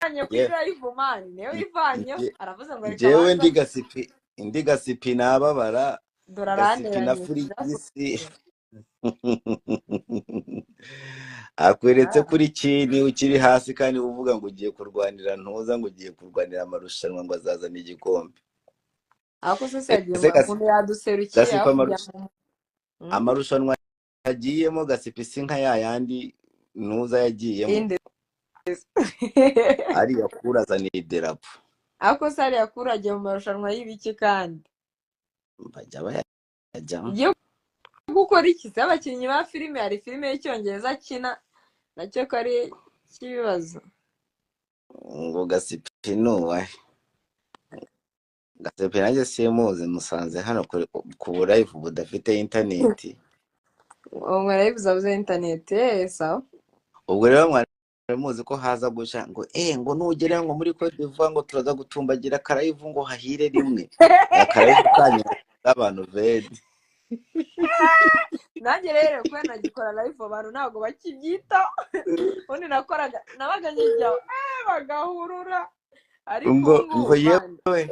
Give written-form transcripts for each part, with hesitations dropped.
wivanye kuri live man, niwe wivanyeho, aravuze ngo reka Njyewe abanze. Ndi Gasipi, indi Gasipi nababara. Dore Gasipi na aranteranyije. Furigisi akweretse kuri kini ukiri hasi kandi uvuga ngo ugiye kurwanira, ntuza ngo ugiye kurwanira amarushanwa, ngo azazana igikombe. Ariko se yagiye Ese mu ukuntu yaduserukiye Gasipi aho kujya mu amarushanwa yagiyemo Gasipi si nka ya yandi ntuza yagiyemo. Inde? Ariya kuri azaniye idarapo. Ariko se hariya kuri agiye mu marushanwa y'ibiki kandi? Bajya bayajyamo. Ugiye gukora iki se? Abakinnyi ba filime, hari filime y'Icyongereza akina nacyo ko ari ikibazo. Ngo Gasipi ni uwahe? Gasipi nanjye simuzi, musanze hano ku live budafite interineti. Ngo live zabuze interineti, sawa. Ubwo rero mwari muzi ko haza guca ngo ngo nugera ngo muri Cote d'Ivoire ngo turaza gutumbagira akalive ngo hahire rimwe akalive kanyu k'abantu vedi. Nanjye rero kubera nagikora live, abantu ntabwo bakibyitaho. Ubundi nakoraga, nabaga nkijyaho bagahurura, ariko ngo ubu ngo ngubu yewe man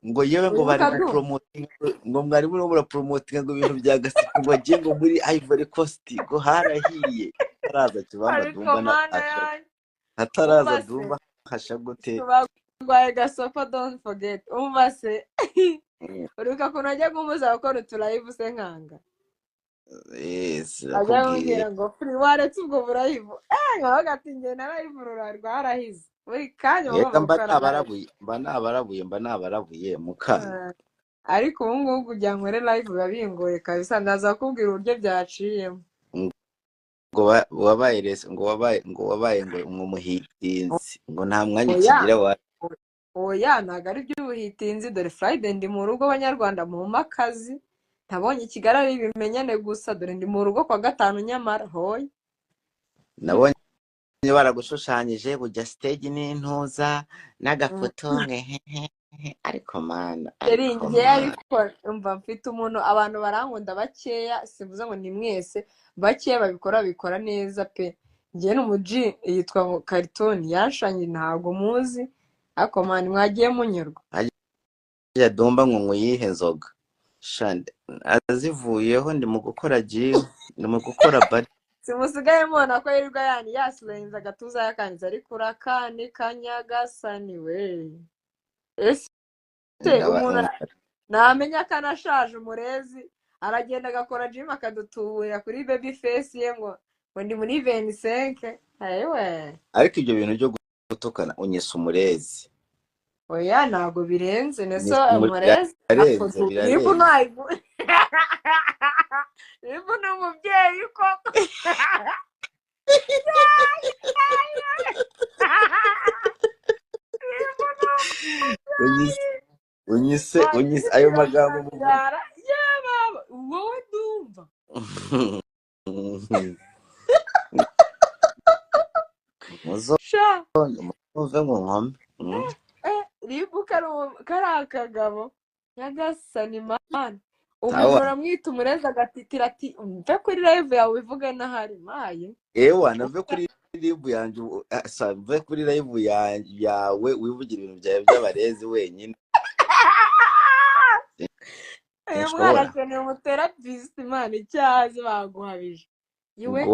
ngo yewe ngo bari wibuka du gupromotinga, ngo mwari murimo murapromotinga ngo ibintu bya Gasipi ngo agiye ngo muri Ivory Coast ngo harahiye, hataraza Kibamba. Ariko Dumba na mana asha yanjye, hataraza umva se. Dumba hasha gute? Bagwaye gasopo, don't forget. Umva se, uribuka ukuntu ajya kumuza gukora utulive se nkanga? Yes. Ajya Nakubwiye. kumbwira ngo free waretse ubwo bulive, nkavuga ati njye na live rura rwarahize buri kanya uba Reka ugomba mba gukora live. Nabarabuye, mba nabarabuye, mba nabarabuye mukana. Ariko ubu ngubu kugira ngo nkore live biba bingoye kabisa, ndaza kukubwira uburyo byaciyemo. Ngo wabaye ngo wabaye, ngo wabaye ngo muhitinzi, ngo nta mwanya Oya. ukigira wa. Oya, ntabwo ari iby'ubuhitinzi. Dore Friday ndi mu rugo, Banyarwanda mumpe akazi. Ntabonye i Kigali ari ibimenyane gusa, dore ndi mu rugo kwa gatanu nyamara hoya. Nabonye baragushushanyije kujya stage n'intuza n'agafoto ngehehehe, ariko mana, Yari ariko njye mana. Ariko umva, mfite umuntu, abantu barankunda bakeya, simvuze ngo ni mwese, bakeya babikora, babikora neza pe. Njye n'umuji yitwa ngo Karitoni yanshanye, ntabwo muzi, ariko man mwagiye munyurwa. Harya Dumba ngo nguyihe nzoga shande azivuyeho, ndi mu gukora gym, ndi mu gukora bari. Simusigaye mubona ko yirirwa yani yasirenze agatuza yakanditse, ariko urakani kanyagasani we, ese umuntu namenya ko anashaje, umurezi aragenda agakora gym akadutuburira kuri baby face ye ngo ndi muri 25, ayiwe. Ariko ibyo bintu byo gutukana unyisa umurezi. Oya, ntabwo birenze nese. Unyisa Umurezi birarenze. Niba Birarenze. Ntabwo niba ni umubyeyi koko. Niba ni Unyise ayo magambo muvuga. Urabyara yababa wowe ndumva. Muzo Sha. Muve ngo nkome. Ribu kari akagabo nyagasani mana, umuntu Sawa. uramwita umurezi agatitira ati mve kuri live yawe ubivuge n'ahari maye. Ewa nave kuri live yanjye mve kuri live yawe wivugira ibintu byawe by'abarezi wenyine. Uyu mwana Sinshobora. Akeneye umuterapisi, Imana icyazi baguhabije iwe. Ngo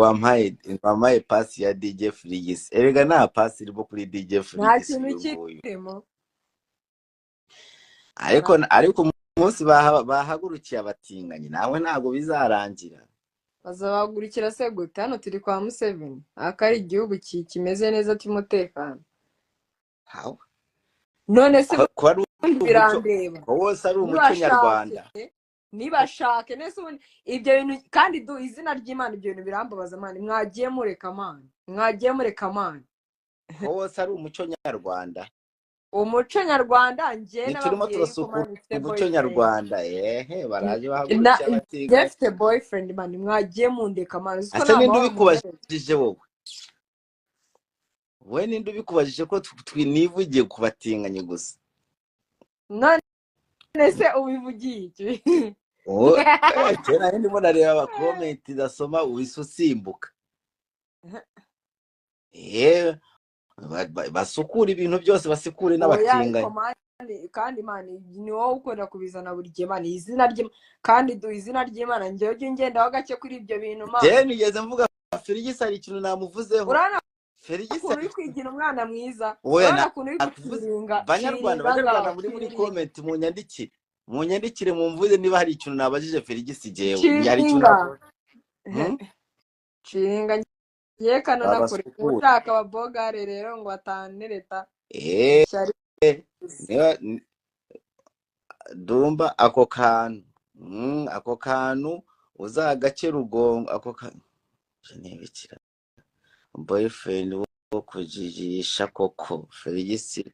wampaye pasi ya DJ Frigis, erega nta pasi irimo kuri DJ Nta Frigis kintu uyu nguyu. kirimo. Ariko umunsi bahagurukiye abatinganyi nawe ntabwo bizarangira. Bazabahagurukira se gute? Hano turi kwa Museveni, aka ari igihugu kimeze neza cy'umutekano. Hawe. None se ko ari ubundi umuco birandeba. Ko wose ari umuco Nibashake nyarwanda. Nibashake nese ubundi ibyo bintu kandi du izina ry'Imana, ibyo bintu birambabaza man, mwagiye mureka man, mwagiye mureka man. Ko wose ari umuco nyarwanda. Umuco nyarwanda njye Ntiturimo nababwiye yuko turasukura man mfite umuco boyfriend. nyarwanda, ehe baraje Na bahagurukiye njye abatinganyi. mfite boyfriend man, mwagiye mundeka man, uzi ko Ase nta ninde mahoro mumereye. ubikubajije wowe? We ninde ubikubajije ko nivugiye ku batinganyi gusa? None se ubivugiye iki? Kera nari ndimo nareba abakomenti ndasoma uhise usimbuka. Basukure ibintu byose, basikure Oya, ariko n'abatinganyi. Man, kandi man, ni wowe ukunda kubizana buri gihe, man. Izina ry'Imana, kandi duha izina ry'Imana. Njyewe ujye ungendaho gake kuri ibyo bintu, man. Njyewe nigeze mvuga Ferigisi? Hari ikintu namuvuzeho? Urabona Ferigisi ukuntu uri kwigira umwana mwiza? Oya. Urabona ukuntu uri Nakuvuze. Guciringa. Banyarwanda, Ciringa. banyarwanda, Ngaho muri ciringa. Comment, munyandikire mumvuze niba hari ikintu nabajije Ferigisi. Jewe hari ikintu Ciringa. navuze? Hmm? Ciringa, ngiye kananakure. Babasukure. Ushaka ababogare rero ngo atanereta ishyari. Niba dumba ako kantu, ako kantu uzagace rugongo, ako kantu nibikira boyfriend wo kujijisha koko. Ferigisi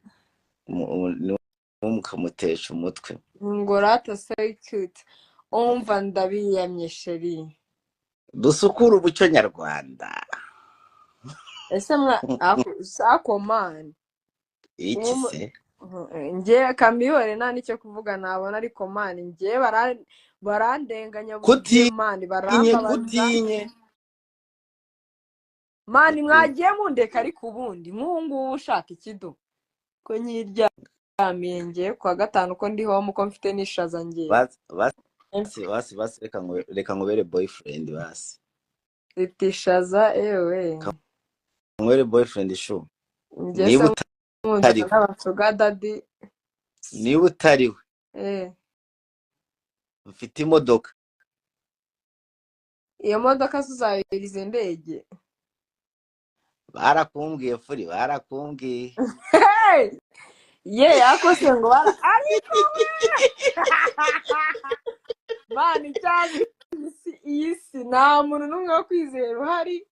mukamutesha umutwe. Ngo rata, so cute. Umva, ndabiyamye, chérie. Dusukure umuco nyarwanda. Ese mwa ako man? Iki se? Njye kamihore nta nicyo kuvuga nabona, ariko man, njye barandenganya buri gihe. Kutinye. Man, barambabaza. Kutinye. Man, mwagiye mundeka. Ariko ubundi nk'ubu ngubu ushaka ikido ko nyiryamiye ngiye kuwa gatanu, ko ndi home, ko mfite n'ishaza ngiye. Basi, basi, basi, basi, reka nkubere boyfriend, basi. Mfite ishaza, ewe. Reka nkubere boyfriend, shu. Njye Niba se nkundana utariwe, n'abasugar daddy? Niba utariwe, mfite imodoka. Iyo modoka se uzayiriza indege? Barakumbwiye, furi, barakumbwiye. Hey! Ye, ako se ngo bara, ariko man, icyazi iyi si nta muntu n'umwe wo kwizera uhari.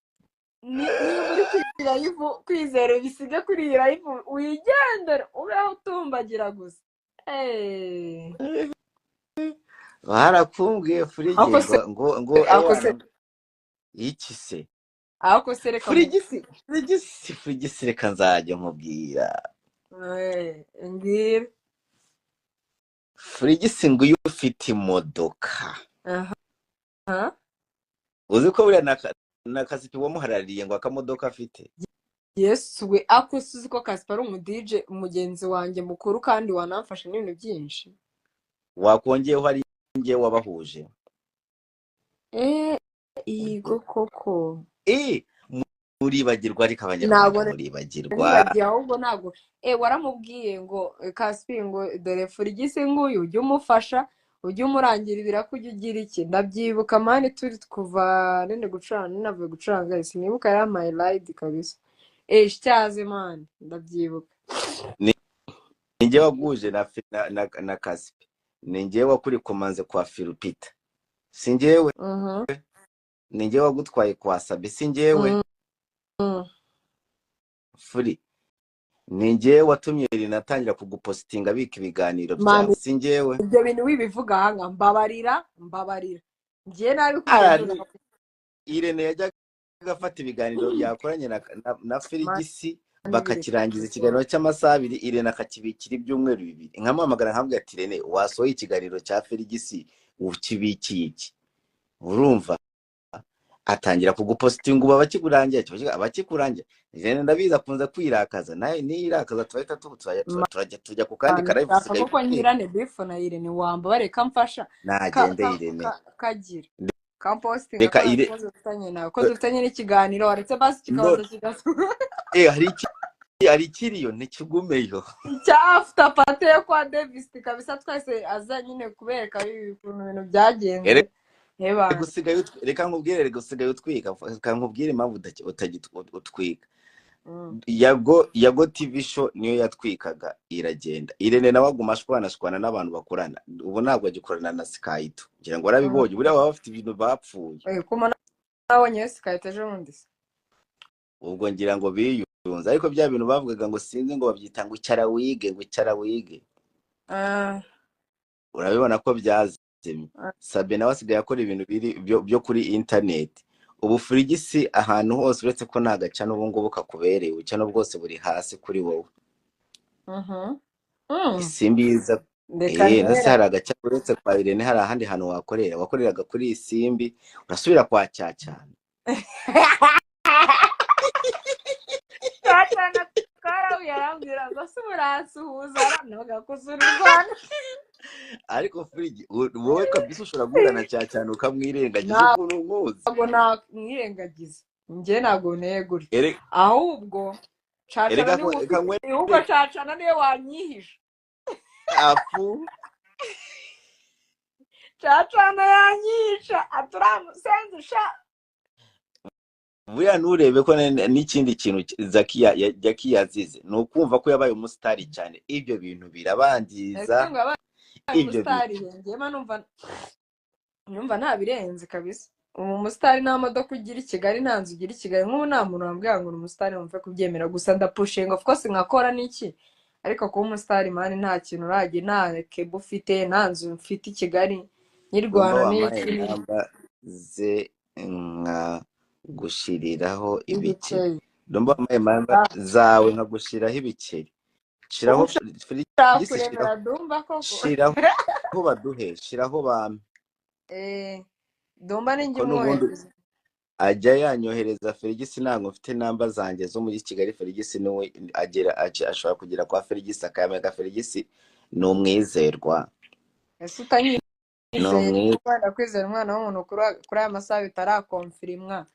Niba uri kuri live, kwizera ubisige kuri iyi live, wigendere, ubeho utumbagira gusa. Hey. Barakumbwiye, furigi. Ako se ngo ako se ewana, iki se? Ako se, reka Furigisi, furigisi, furigisi, reka nzajya nkubwira. Mbwira. Furigisi, ngo iyo ufite imodoka, Aha. uzi ko buriya na Kasipi wamuharariye ngo akamodoka afite? Yesu we, ako se uzi ko Kasipa ari umu DJ mugenzi wanjye mukuru, kandi wanamfasha n'ibintu byinshi? Wakongeyeho ari njye wabahuje. Igo koko. Muribagirwa, ariko abanyarwanda Ntabwo muribagirwa. Nibagiwe ahubwo, ntabwo waramubwiye ngo Kasipi, ngo dore Furigisi nguyu, ujye umufasha, ujye umurangira ibiraka, ujye ugira iki. Ndabyibuka, man, turi kuva nene gucuranga, ninavuye gucuranga, sinibuka, yampaye ride kabisa. Cyaze, man, ndabyibuka. Ni njye waguje na Kasipi, ni njye wakurikomanze kwa Filipita, si njyewe? Ni njye wagutwaye kwa Sabi, si njyewe? Furi, ni njye watumye Rina atangira kugupositinga, abika ibiganiro Man, byawe, si njyewe? Ibyo bintu wibivuga ahanga, mbabarira, mbabarira, njye nabikubwiye. Irene yajyaga afata ibiganiro yakoranye na Man, Ferigisi, bireka. Bakakirangiza ikiganiro cy'amasaha 2, Irene akakibikira ibyumweru 2. Nkamuhamagara nkamubwira ati: "Irene, wasohoye ikiganiro cya Ferigisi, ukibikiye iki?" Urumva atangira kugupositinga, ubu abakikurangira abakikurangira. Irene ndabizi akunze kwirakaza, nawe niyirakaza turahita turajya tujya ku kandi Man, karayivuga. nshaka Usigaye koko utwika. Nkirane beef na Irene, wamba reka mfasha Nagende Irene. Kagira kampositinga Reka ko nta ire kibazo dufitanye nawe, ko dufitanye n'ikiganiro, waretse basi No. kikabanza kigasura. Hari ikiriyo ntikigumeyo. Icya after party yo kwa Davis kabisa, twese aza nyine kubereka ukuntu ibintu byagenze. Erega Hebana. Reka nkubwire, reka usigaye utwika, reka nkubwire impamvu utwika. Yago TV Show niyo yatwikaga iragenda, Irene nawe aguma ashwanashwana n'abantu bakorana. Ubu ntabwo agikorana na Skyto, ngira ngo warabibonye. Buriya baba bafite ibintu bapfuye. Ko umuntu nabonye Skyto ejo bundi se? Ubwo ngira ngo biyunze, ariko bya bintu bavugaga ngo sinzi ngo babyita ngo icara wige, ngo icara wige, urabibona ko byazimye. Sabe nawe asigaye akora ibintu biri byo kuri interineti. Ubu Furigisi ahantu hose, uretse ko nta gaca n'ubu ngubu kakubereye, ubucano bwose buri hasi kuri wowe. Isimbi iza. Reka Nase ntera. Hari agaca uretse kwa Irene, hari ahandi hantu wakorera? Wakoreraga kuri Isimbi, urasubira kwa Cyacyana. Cyacana. Yarambwiye, arambwira ngo se uransuhuza, ntugakusura u Rwanda. Ariko Furigi, wowe kabisa ushobora guhura na cyane ukamwirengagiza ukuntu nkuzi. Ntabwo namwirengagiza, njye ntabwo nteye gutya. Ahubwo Cacana Erega niwe ko reka ufite nkwereke. Ahubwo Cacana niwe wanyihisha. Apu. Cacana yanyihisha, aturamusenze sha. Buriya nturebe ko n'ikindi kintu Zaki yazize ni ukumva ko yabaye umusitari cyane, ibyo bintu birabangiza. Ese ngo yabaye Ibyo bintu umusitari? Njye mba numva ntabirenze kabisa. Ubu umusitari nta modoka ugira i Kigali, nta nzu ugira i Kigali. Nk'ubu nta muntu wambwira ngo ni umusitari wumve kubyemera gusa. Ndapushinga, of course, nkakora n'iki, ariko kuba umusitari, man, nta kintu uragira, nta kebu ufite, nta nzu mfite i Kigali. Dumba Nyirwana wampaye n'iki. Namba ze nkagushiriraho ibiceri. Ibiceri. Dumba, wampaye namba zawe nkagushyiraho ibiceri. Shiraho. Ubu ushaka Furigisi, shiraho. Kuremera Dumba koko. Shiraho baduhe, shiraho bampe. Eh, Dumba ninjye Ko n'ubundi umwohereza. Ajya yanyohereza. Ferigisi, ntabwo mfite namba zanjye zo muri Kigali. Ferigisi niwe agera, ashobora kugera kwa Ferigisi akayamega. Ferigisi ni umwizerwa. Ese utanyizeye? Ni umwizerwa. Wenda kwizera umwana w'umuntu kuri aya masaha bitarakomfirimwa,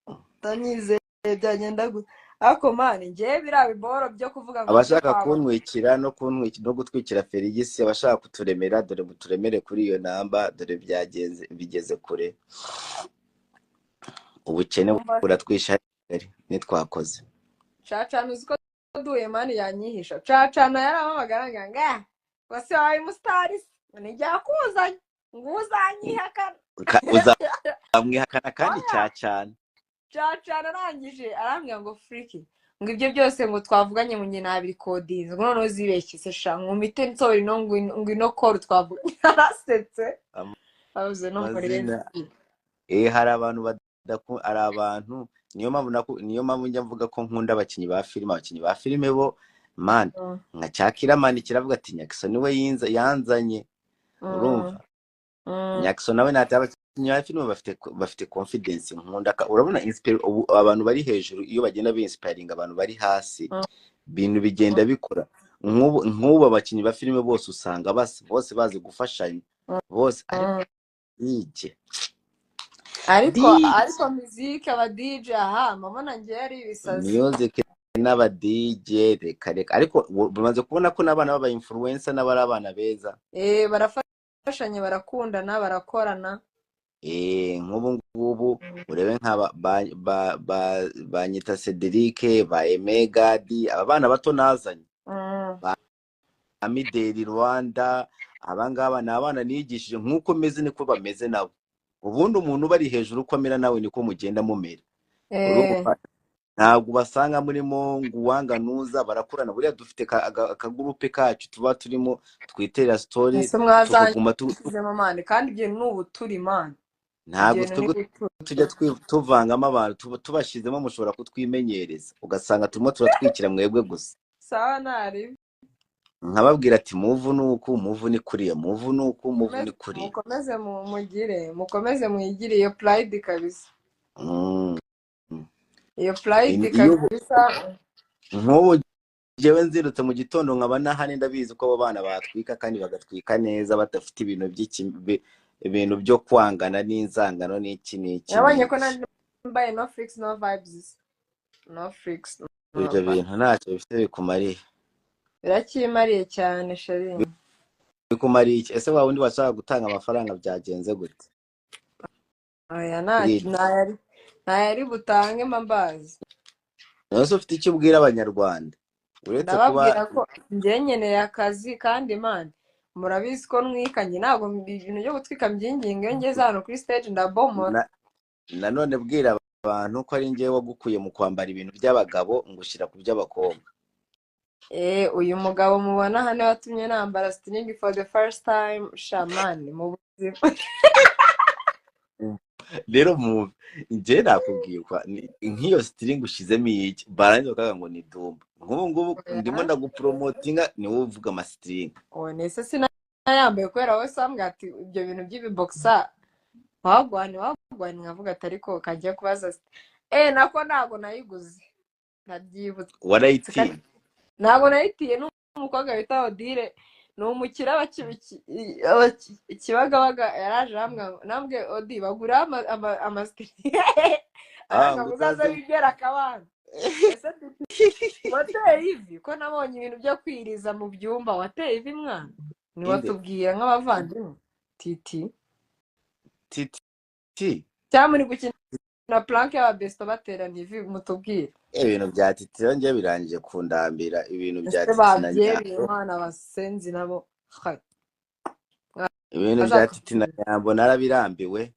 utanyizeye byagenda gute? Ariko man, njyewe biriya biboro byo kuvuga ngo byo Abashaka kwaba kuntwikira no kuntwikira no gutwikira Ferigisi, abashaka kuturemera, dore muturemere kuri iyo namba. Dore byagenze bigeze kure, ubukene Umva. buratwisha nitwakoze. Cacana, uzi ko duhuye, man, yanyihisha. Cacana yarampamagara ngo ah, ngo se wabaye umusitari se, ngo nijya kuzanye ngo uzanyihakana. Uzamwihakana kandi. Oya. Cyacana. Cacana arangije arambwira ngo Furiki, ngo ibyo byose ngo twavuganye ngo njye nabirikodinze, ngo noneho zibeshye se sha, ngo mpite nsohora ino ngo ino call twavuganye. Arasetse abuze no muri Amazina, hari abantu hari abantu, niyo mpamvu njya mvuga ko nkunda abakinnyi ba filime. Abakinnyi ba filime bo, man, nka Cyakiramani kiravuga ati Nyakiso niwe yanzanye, urumva? Nyakiso nawe nati abakinnyi ba filime bafite confidence nkunda. Urabona ubu abantu bari hejuru iyo bagenda binspiringa abantu bari hasi, ibintu bigenda bikora. Nk'ubu abakinnyi ba filime bose usanga bose bazi gufashanya bose, ariko DJ Ariko DJ ariko muzike, aba DJ, aha mabona njye ari ibisazi. Music n'aba DJ, reka reka. Ariko bamaze kubona ko n'abana b'aba influencer n'abari abana beza. Eh, barafashanya, barakundana, barakorana. Nk'ubu ngubu urebe nk'aba ba Nyita Cedric, ba Aime Gadi, aba bana bato nazanye, ba Amideli Rwanda, aba ngaba ni abana nigishije. Nk'uko meze niko bameze nabo. Ubundi umuntu ubari hejuru uko amera nawe niko mugenda mumera. Urumva ntabwo ubasanga murimo ngo uwanga nuza, barakurana. Buriya dufite akagurupe kacu tuba turimo twiterera story. Ese Tukaguma mwazanyuzemo, man? Kandi ibyo ni ubuturi, man. Ntabwo Ibyo bintu ni twebwe ubuturi. Tujya tuvangamo abantu, tubashizemo mushobora kutwimenyereza, ugasanga turimo turatwikira mwebwe gusa. Sawa, ntari. Nkababwira ati move ni uku, move ni kuriya, move ni uku, move ni kuriya. Mukomeze mugire, mukomeze mwigire iyo pride kabisa. Iyo pride Iyo kabisa. Nk'ubu njyewe nzindutse mu gitondo nkaba nahane, ndabizi ko abo bana batwika kandi bagatwika neza, badafite ibintu ibintu byo kwangana n'inzangano n'iki n'iki Yabonye ko n'iki. nari mbaye no freaks, no vibes, no freaks, no Ibyo vibes. bintu ntacyo bifite bikumariye. Biracyimariye cyane, chéri. Bikumariye iki? Ese wa wundi washaka gutanga amafaranga byagenze gute? Oya, ntacyo. Bwite. Ntayari butange mba mbazi. Nawe se ufite icyo ubwira Abanyarwanda uretse kuba Ndababwira ko njye nkeneye akazi kandi, man, murabizi ko ntwika. Njye ntabwo ibintu byo gutwika mbyinginga. Iyo ngeze hano kuri stage ndabomora. Nanone bwira abantu ko ari njyewe wagukuye mu kwambara ibintu by'abagabo ngushyira ku by'abakobwa. Eh, uyu mugabo mubona hano watumye nambara string for the first time, sha man, mu buzima. Rero mu njye nakubwiye kwa nk'iyo string ushyizemo iki, barangiza bakavuga ngo ni Dumba. Nk'ubu ngubu ndimo ndagupromotinga, ni wowe uvuga amastring. Oya, nese sinayambaye kubera wowe? Sambwa ati ibyo bintu by'ibibokisa wagwani wagwani, nkavuga ati ariko kajya kubaza, eh, nako ntabwo nayiguze, ndabyibutse. Warayitsinze. Ntabwo nayitiye n'umukobwa bita Odile, ni umukire Kibagabaga yaraje arambwira ngo nambwe Odi bagura amasitiri Ah, aranga ngo ngo uzaze uzaze wibera akabana. Ese Titi, wateye ivi ko nabonye ibintu byo kwiriza mu byumba, wateye ivi mwana? Inde Ntiwatubwira nk'abavandimwe Titi Titi. Cyangwa muri gukina plank y'ababesto baterana ivi, mutubwire. Ibintu bya Titi rero njye birangije kundambira, ibintu bya Ese Titi na babyeriye Nyambo. mwana basenzi nabo hai. Ibintu bya Titi na Bazakubwira Nyambo narabirambiwe.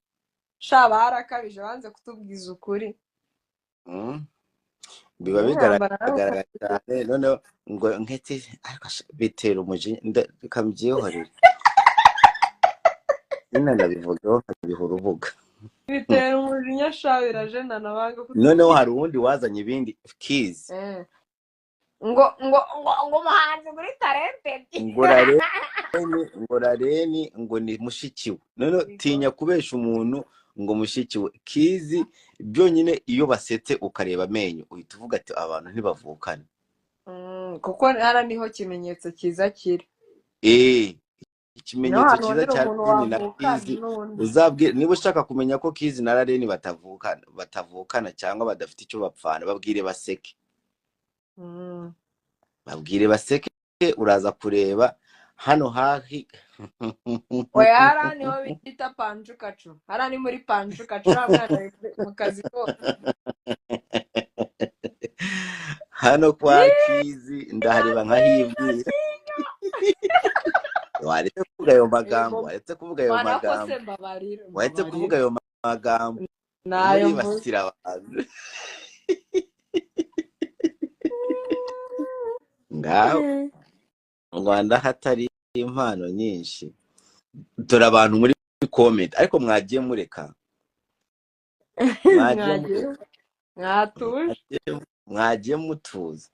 Sha barakabije, banze kutubwiza ukuri. Biba Njye nyambara bigaragara narakabije. cyane noneho ngo nketi ariko bitera umujinya, reka mbyihorere nyine, ndabivugaho nkabiha urubuga. Bitera umujinya sha, birajenana banga Noneho kutubwira. hari uwundi wazanye ibindi kizi Ngo umuhanzi muri talented. Ngo Rareni, ngo Rareni ngo ni mushiki we. Noneho tinya kubesha umuntu ngo mushiki we kizi byonyine, iyo basetse ukareba amenyo uhita uvuga ati abantu ntibavukana. Kuko hara niho kimenyetso cyiza kiri. Eh, Niho ikimenyetso hantu cyiza ubonera cya umuntu Rareni na wavukana Kizi n'undi. uzabwire, niba ushaka kumenya ko Kizi na Rareni batavukana cyangwa badafite icyo bapfana, babwire baseke. Babwire baseke, uraza kureba hano hahi. Oya, hara niho bita panjukacu, hara ni muri panjukacu, uriya mwana ari mu kazi kose. Hano kwa Kizi ndahareba nkahibwira. Waretse kuvuga ayo magambo, Yego waretse kuvuga ayo mwana ko magambo, se mbabarira, waretse mbabarira. Kuvuga ayo magambo Nayo mvuze. Muribasira abantu ngaho. Mu Rwanda hatari impano nyinshi, dore abantu muri comment, ariko mwagiye mureka, mwagiye Mwagiye mureka, mwatuje, mwagiye mutuza.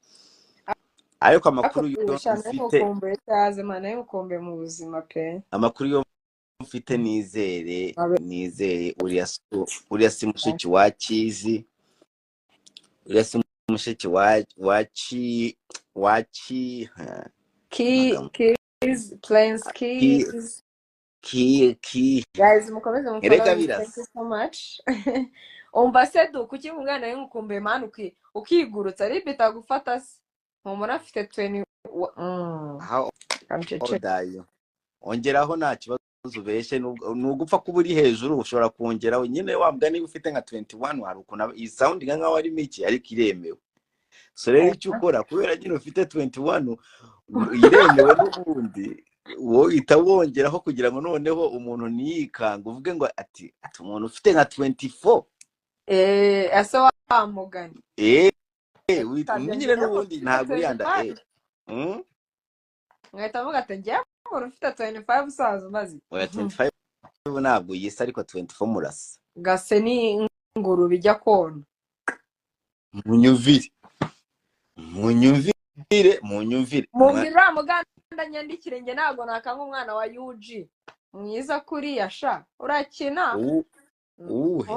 Ariko ariko amakuru yo sha mfite, namukumbuye cyaze mana, namukumbuye mu buzima pe. Amakuru yo mfite, nizere Abe- nizere uriya si mushiki wa Kizi, uriya si mushiki wa Ki wa Ki ha, Key, amagambo keys, planes, ki keys. ki ki Guys, mukomeze erega mufollowing. Thank birasa. you so much. Umva se du, kuki umwana we mani ukigurutsa ari bitagufata se? Ntumura afite 20 How Kamcece. old are you? Ongeraho nta kibazo, ubeshye ni ugupfa kuba uri hejuru, ushobora kongeraho nyine wa mugani ufite nka 21, hari ukuntu iyi sound nka nkaho ari mike ariko iremewe. So rero icyo ukora, kubera nyine ufite 21 iremewe n'ubundi, wowe uhita wongeraho kugira ngo noneho umuntu ntiyikange, uvuge ngo ati umuntu ufite nka 24. Eh, ese wa mugani. Eh, Tabyo nyine ngiye umuntu n'ubundi ufite ntabwo uriyanda 25. Nkahita mvuga ati ngiye umuntu ufite 25 usaza umaze. Oya, 25 ntabwo yisa, ariko 24 murasa. Gase ni ingurube ijya kona. Munyumvire, munyumvire, munyumvire. Mumbwira uriya muganda nyandikire, njye ntabwo nakanga umwana wa UG mwiza kuriya sha, urakina. Uwuhe?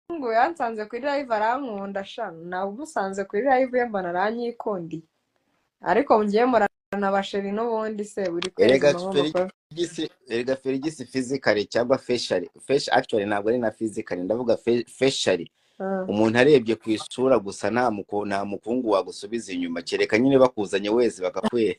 Umuhungu yansanze kuri live arankunda sha, namusanze kuri live ye mbona aranyikundiye, ariko ngiye murana basheri n'ubundi se buri kwezi Erega mba ngomba kuba. Ferigisi, erega Ferigisi, physically cyangwa facially, face actually ntabwo ari na physically, ndavuga facially. Umuntu arebye ku isura gusa nta mukungu wagusubiza inyuma, kereka nyine bakuzanye wese bakakwera.